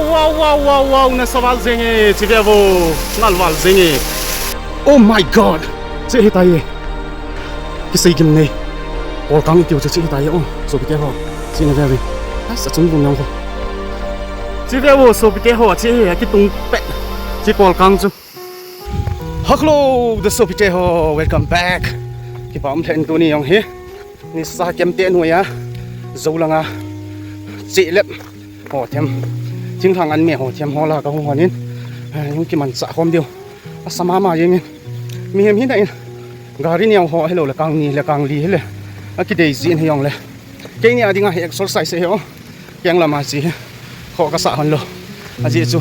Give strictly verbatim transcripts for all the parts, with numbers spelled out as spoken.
Wow, wow, wow, wow, nasa val jeng e, chi ve vo, nal val jeng e. Oh my God, chi hitai e. Kisei gimnei. Kolkang itiu chu chi hitai e, oh, sopite ho. Chi na ve ve. Ai, sa chung bung nang ho. Chi ve vo, sopite ho, chi hi, akitung pet. Chi kolkang chu. Hello, the sopite ho, welcome back. Kipa um lheh in tuni jong hi. Nisa kem te noiya. Jou langa. Chi lep. Ho them. Thinglhang an me ho them ho la ka hung hon in. Jong kimanchah khom diu. Asa mama jeng in. Mihem hina in. Gari neo ho hilou le kang ni le kang li hile. Akidei ji in hi jong le. Keini a dinga hi exercise hi o. Keng lama chi hi. Kho ka sa hon lou. Ajeh chu.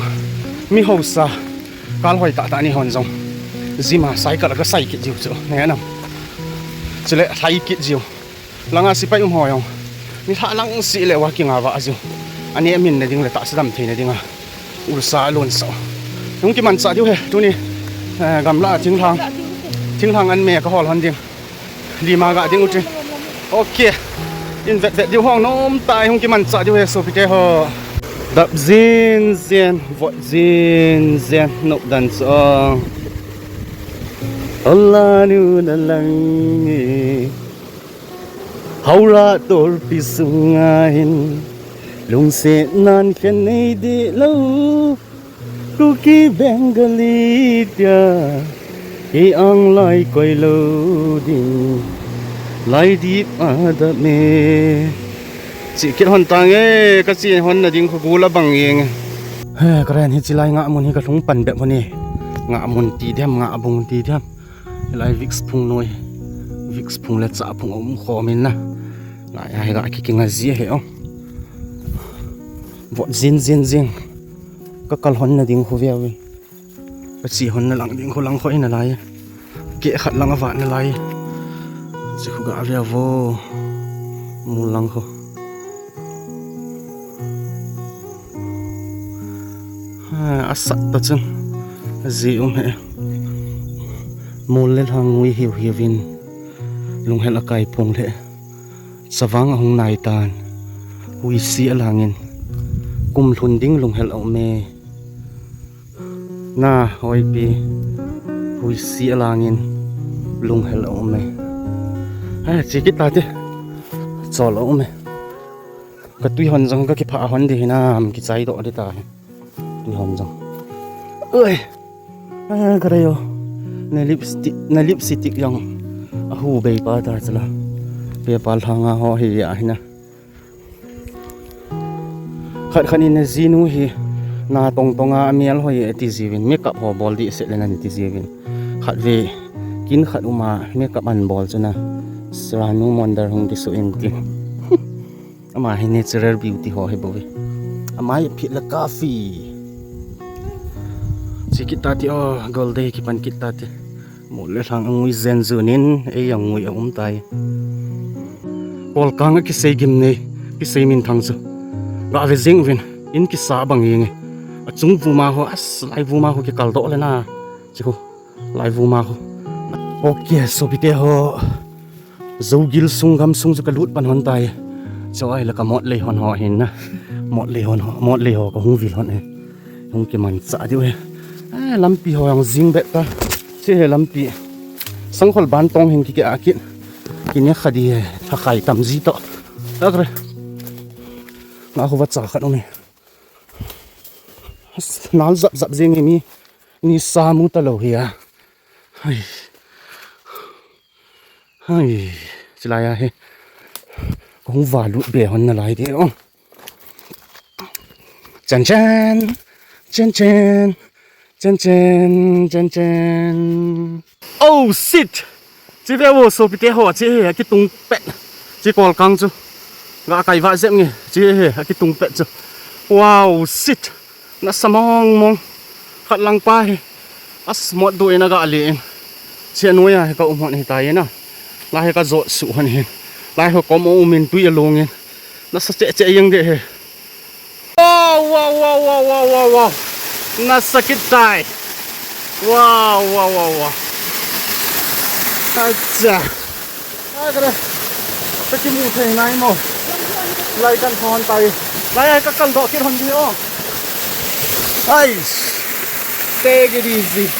Mi hausa. Kal hoi tah tah ni hon jong. Gym a cycle ka sai kit jiu chu. Ne nam. Chule lhai kit jiu. Langa sipai um ho jong. Ni lha lang si le wa kinga va jiu. Ani min na ding le tahsa dam thei na dinga. Ulsa lon sa. Jong kimanchah diu he. Tuni. Eh, gamla thinglhang. Thinglhang an me ka hol hon ding. Lima ga ding uti. Okay. In vet vet diu hong nom tai, hung kimanchah diu he sopite ho. Dap jin jin, vot jin jin, nop dan sa. Ala nu na lang e. Haura torpi sunga hin. Lungset nan khen nei di lo. Kuki Bengali tia, kei ang lai koi lou ding, lai dip a dap me. Chi kit hon tange, ka chi hon na ding khu gul a bang jeng. He, karen hi chi lai ngah mun hi ka lhung pan bep hon e. Ngah mun ti dem, ngah bung ti dem. Hilai Vicks phung noi. Vicks phung le cha phung um khom in na. Lai a hi ga kikinga ji he o. Vot jin jin jin. Ka kal hon na ding khu ve uvin. Ka chi hon na lang ding khu lang khoi na lai. Ke khat lang a vat na lai. Chi khu ga ve vo. Mul lang khu. Ha, a sat ta chun. A ji um he. Mol le lhang ngui hiu hiuvin. Lunghel a kai phong le. Chavang a hung nai tan. Huisi a langin. Kum lhun ding lunghel a um e. Na, hoipi. Huisi a langin. Lunghel a um e. Ha, chi kit ta te. Chol a um e. Ka tui hon jong ka kipha hon di hinam, kichai doh di ta hi. Tui hon jong. Oi. Ah, ka rei o. Na lipstick, na lipstick jong. A hu bei pa ta chala. Pe pa lhanga ho hi ya hina. Khat khat in na jinu hi. Na tong tonga a mial hoi e ti jiuvin. Makeup ho bol di se le na ni ti jiuvin. Khat ve. Kin khat uma makeup an bol chu na. Sranu Mondar hung kisu in ti. Ama hi natural beauty ho hi bou ve. Ama hi phit la coffee. Chi kit ta ti o, gold day kipan kit ta ti. Mol le lhang angui jen jun in, ei angui a um tai. Kolkang a kisei gim nei, kisei minthang chu. Ga ve jing uvin, in kisa bang jeng e. A chung vuma ho, as, lai vuma ho kikal doh le na. Chi ho, lai vuma ho. Okay, sopite ho. Zogil sung gam sung chu ka lut pan hon tai. Chu ahile ka mot lei hon ho hin na. Mot lei hon ho, mot lei ho ka hung vil hon e. Hung kimanchah diu e. Eh, lampi ho jong jing bet ta. Chi hi lampi. Sangkhol ban tong hin kiki a kit. Kini kha di e. Thakai tam ji to. Takre. Nga khu va cha khat um e. Nal jap jap jing e mi. Ni sa mu ta lou hi a. Hai. Hai, chilai a hi. Kong va lut be hon na lai de o. Chan chan. Chan chan. Chan chan. Chan chan. Oh shit. Chi ve vo sopite ho chi hi akitung pet. Chi kolkang chu. Ga kai va jep nge. Chi hi akitung pet chu. Wow, shit. Nasa mong mong. Khat lang pa hi. As mot du in aga le in. Chi a noi a hi ka um hon hi ta in a. Lai hi ka jot suh hon hin. Lai ho kom um in tui a long in. Nasa che che jeng de hi. Wow, wow, wow. Nasa kit tai. Wow, wow, wow, wow. Acha. Ai, ka re. Ka kimu thei nai mo. Lai kan thon tai. Lai ai ka kal doh kit hon di o. Ais, take it easy.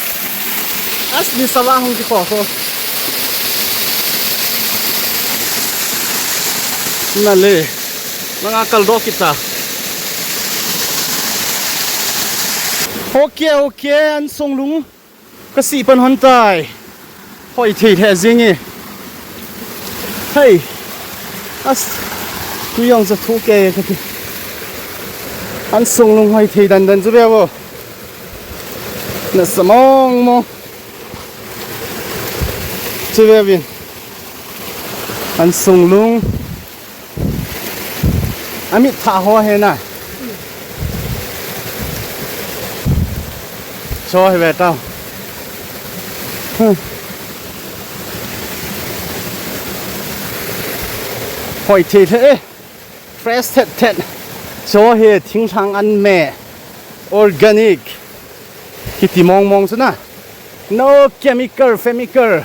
As ni sava hung kikho kho. Na le, langa kaldoh kit ta. Okay, okay, an sung lung. Kasih pan hon tai. Hoi thei thei jing e. Hei. As. Tui jong chu thu kei kati. An sung lung hoi thei dan dan chu ve vo. Nasa mong mong. Chu ve vin. An sung lung. Amit tha ho he na. Cho he ve tao. Hmm. Hoi thei thei e. Fresh thet thet. Cho he thinglhang an me. Organic. Kiti mong mong chu na. No chemical, chemical.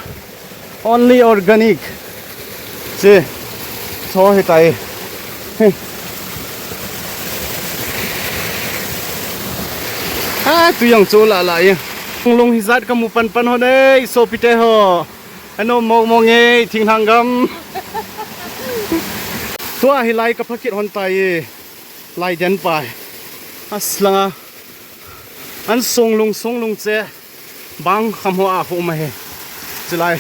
Only organic. Che. Cho he tai. He. Ah, tui jong chu la la e. Lung hijat kamu pan pan hon e, sopite ho. Ano mong mong e, thinglhang gam. Tua hilai kapha kit hon tai e. Lai den pai. As langa. An sung lung sung lung che. Bang kham ho a khu ma he. Chilai.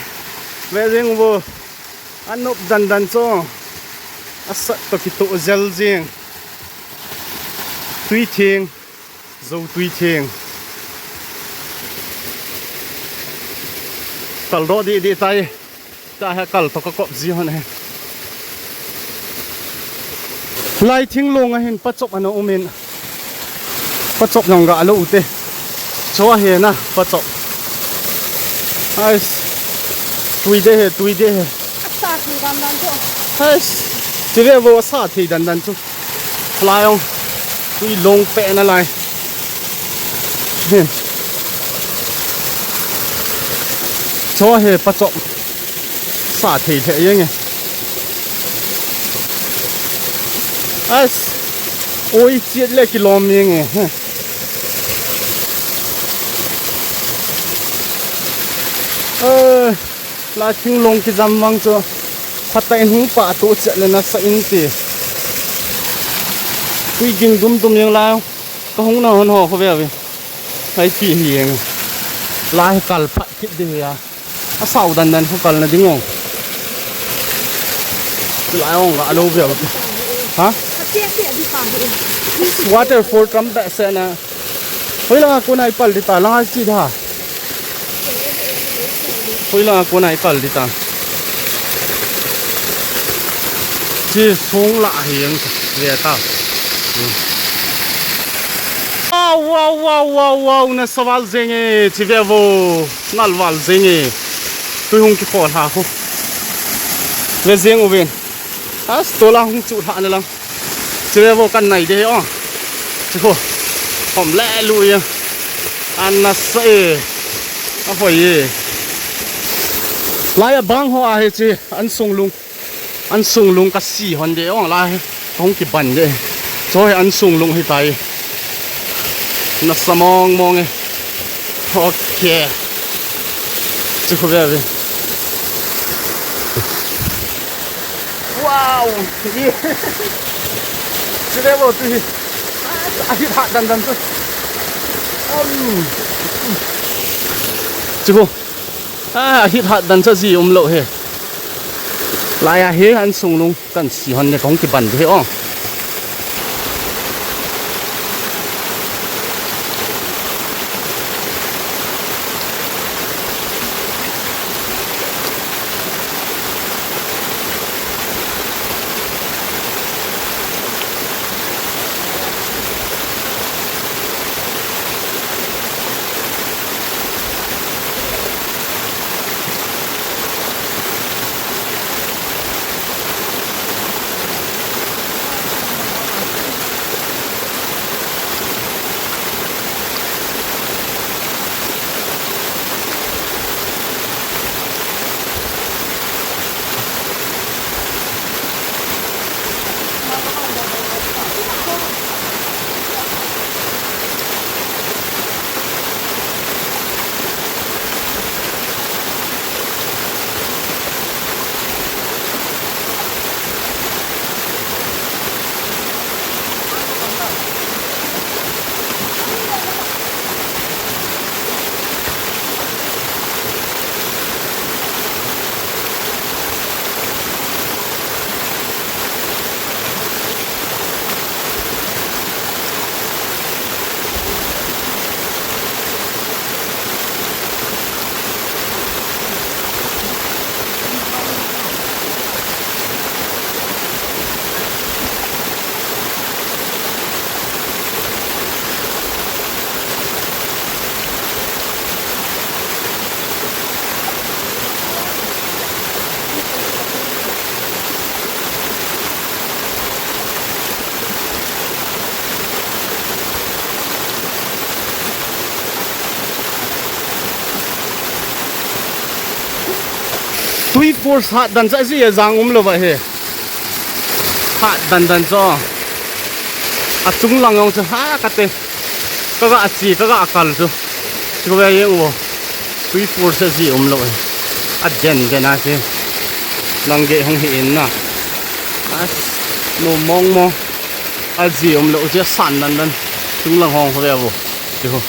Ve jing vo. An nop dan dan cho. Asat to kito jel jing. Tui thing. Zo tui thing. Kaldoh di di tai. Tua hi kal to ka kop ji hon e. Lai thinglung a hin pachop ana um in. Pachop jong ga lo u te. Cho he na pachop. Ais. Tui de he, tui de he. Asa thei dan dan chu. Ais. Ti ve vo asa thei dan dan chu. Lai ong. Tui long pe na lai. He. Cho he pachop. Sa thei thei jeng e. Ais. Oi, chiat le kilom jeng e. Eh, la thinglung kijam vang chu. Phatah in hung pah to chiat le nasa in ti. Tui ging dum dum jeng lai. Ka hung na hon ho kho ve ve. Ai ti hi jeng. Lai kal phat kit de ya. Asao dan dan khu kalna ding o. Chulai ong ga lo viau. Ha? Waterfall tam behseh na. Hoi langa kona i pal di ta, langa chi da. Hoi langa kona i pal di ta. Chi sung la hi ang ve ta. Wow, wow, wow, wow, wow, nasa val jeng e, chi ve vo, nal val jeng e. Tui hung kikho lha khu. Ve jeng uvin. As tola hung chu lha na lang. Chi ve vo kan nai de o. Chi khu. Hom le lu e. An nasa e. A hoi e. Lai a bang ho a he chi an sung lung. An sung lung ka si hon de ong lai. Hong ki ban de. Cho he an sung lung hi tai. Nasa mong mong e. Okay. Chu khu ve ve. Wow. Chu ve vo tu hi. A hi hat dan dan tu. Um. Chu khu. A, hit hat dan cha ji um lo he. Lai a he an sung lung kan si hon le kong ki ban de he o. Force hat dan cha ji a jang um lou va he. Hat dan dan cho. A chung lang jong chu ha ka te. Ka ga chi, ka ga kal chu. Chu ve ye u. Tui force a ji um lou he. A den den a che. Lang ge hung hi in na. As no mong mo. A ji um lou che san dan dan. Chung lang hong ho ve u. Chu.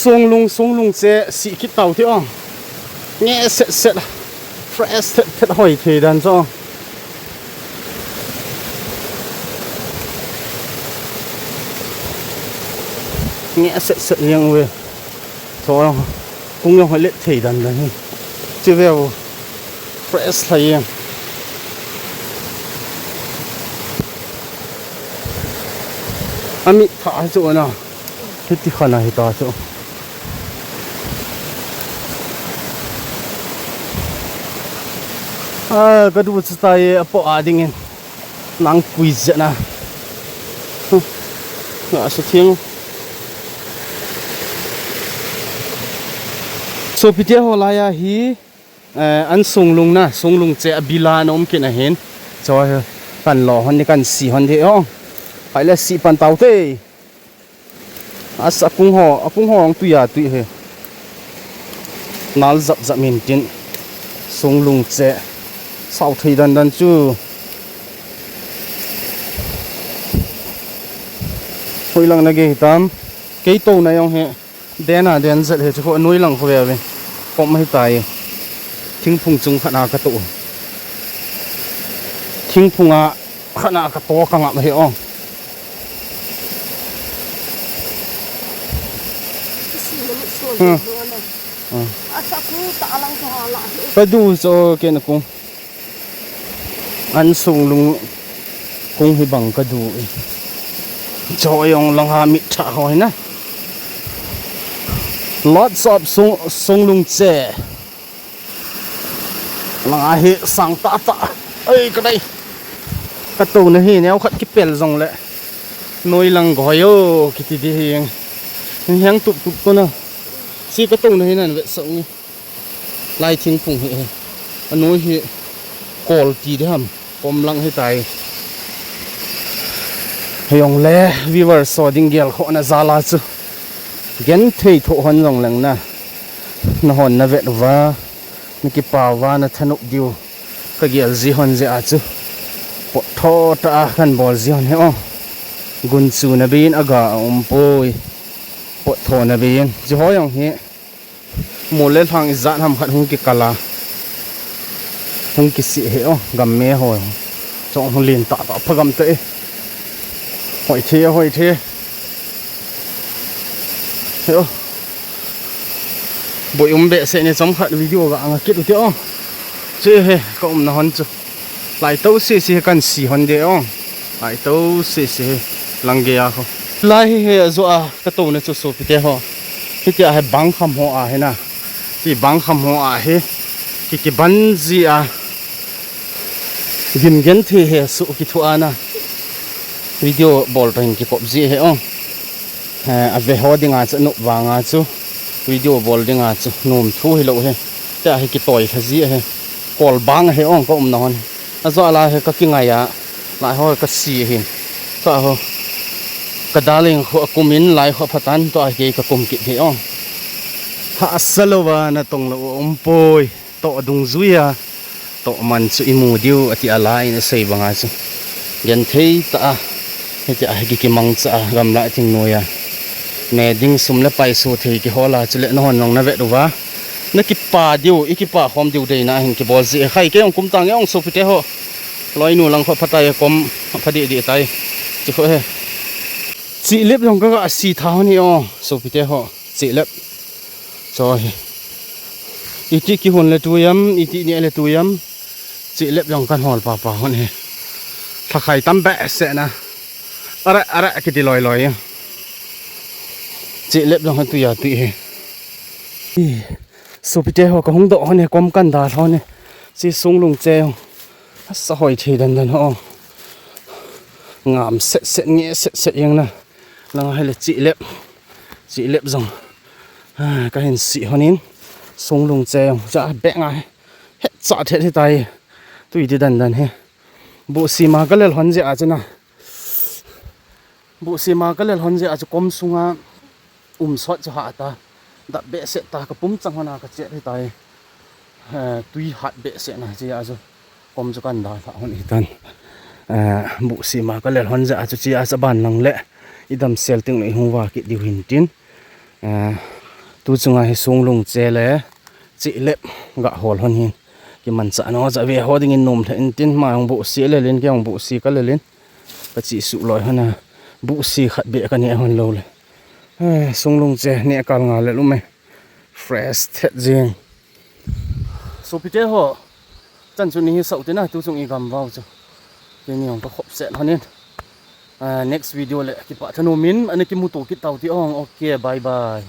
Songlung, songlung che si kit tau ti o. Nge set set. Fresh thet thet hoi thei dan cho. Nge set set yang ve. Cho kung yang hoi let thei dan dan hi. Chi ve u. Fresh lai yang. Ami tha chu na. Hiti khana hita chu. A, ka du chu tai a po a dingin. Nang kui zia na. Nga sa thiang. So pitia ho lai a hi, eh, an songlung na, songlung che a bila na um kin a hin. Cho kan lo hon ni kan si hon de o. Hai le si pan tau te. Asa kung ho, a kung ho ang tuya tui he. Nal zap zap min tin. Songlung che. Sau thei dan dan chu. Hoi lang na ge hitam. Kei to na yong he. Den a den zet he chu ko noi lang ko ve ve. Pom hi tai. Thingphung chung khat na ka to. Thingphung a Khana ka to ka ngap hi o. Hmm. Hmm. Ka du cho ke na kung. An songlung kung hi bang ka du i. Cho yong lang ha mit tha ho hi na. Lots of song, songlung che. Lang a hi sang tah tah. Oi, ka dai. Ka to na hi neo khat kipel jong le. Noi lang go yo, kiti di hi. Heng tup tup ko na. Si ka to na hi nan ve sa u. Lai thingphung hi. A noi hi. Kol ti di ham. Pom lang hi tai. Hei ong le, viewer so ding gel kho na jal a chu. Gen thei tho hon jong leng na. Na hon na vet uva. Na kipa uva na thanop diu. Ka gel ji hon je a chu. Pot tho ta a kan bol ji hon he o. Gun chu na bin a ga a um poi. Pot tho na bin. Ji ho jong hi. Mol le lhang ijat ham khat hung kikal a. Hung kisih he o, gam me ho. Chong hung lin tah tah pha gam te. Hoi the, hoi the. He o. Boi um behseh ni chom khat video ga anga kit u te o. Che he, ka umna hon chu. Lai to sese kan si hon de o. Lai to sese lang ge a ho. Lai hi he a jo a ka to na chu sopi te ho. Hitia he bang kham ho a he na. Ti bang kham ho a he. Ki kiban ji a. Gim gen the he su ki thu a na. Video bol to hin kikop ji he o. Eh, a ve ho dinga chu, a nop vanga chu, video bol dinga chu, nom thu hi lo he. Tia hi kitoi lha ji he. Kol bang he ong ka umna hon. A jo la he ka kingai a. Lai ho ka si hin. Ka ho. Ka darling kho a kum in lai kho phatan to a ke ka kum kit he ong. Ha sa lo va na tong lo um poi. To dungjui a. Toh man chu imu diu ati a la in asei banga chu. Genthei tah a. Hiti a hi ki kimangcha a gamla thingnoiya. Me ding sum le pai sothei kihola chule nahon jong navet uva. Nakipa diu, ikipa khom diu deina hin kibol ji. Khai kei jong kum tang e jong sopite ho. Loinu lang kho phatai kom pha didi tai. Chi kho he. Chihlep jong kaga si tha hon hi o sopite ho. Chihlep. Cho hi. Iti kihon le tuiam, iti neh le tuiam. Chihlep jong kan hol papa hon hi. Thakhai tam behseh na. Are, are, kiti loi loi. Chihlep jong kan tuiya tui hi. Hi. Sopite ho kahung doh hon hi kom kan dal hon hi. Chi sunglung che jong. Asa hoi thei dan dan ho. Ngam set set nge set set jeng na. Langa hile chihlep. Chihlep jong. Ah, kahin si hon in. Sunglung che jong. Cha beh ngai. Hetcha thet hitai. Tui ti dan dan hi. Buhsi ma kalel hon jeh a chu na. Buhsi ma kalel hon jeh a chu kom sunga um sot chu hah ta. Dap behseh ta ka pum chang hon a ka chet hitai. Eh, tui hat behseh na chi a chu. Kom chu kan dalha hon hitan. Eh, buhsi ma kalel hon jeh a chu chi a chu aban lang le. Idam sel teng le ihung va kit diu hin tin. Eh, tu chunga hi sunglung che le chihlep ga hol hon hin. Kimancha nau ja ve ho dingin nom lheh in tin ma jong buhsi lel in kei jong buhsi kalel in. Kachi suh loi hon a. Buhsi khat beh kaneh hon lou le. Eh, sunglung che neh kal nga le lum e. Fresh thet jing. Sopite ho. Chan chu ni hi sau tina tu chung igam vau chu. Keini jong kakhop set hon in. Ah, next video le kipah thanom in ana kimuto kit tau ti ong. Okay, bye bye.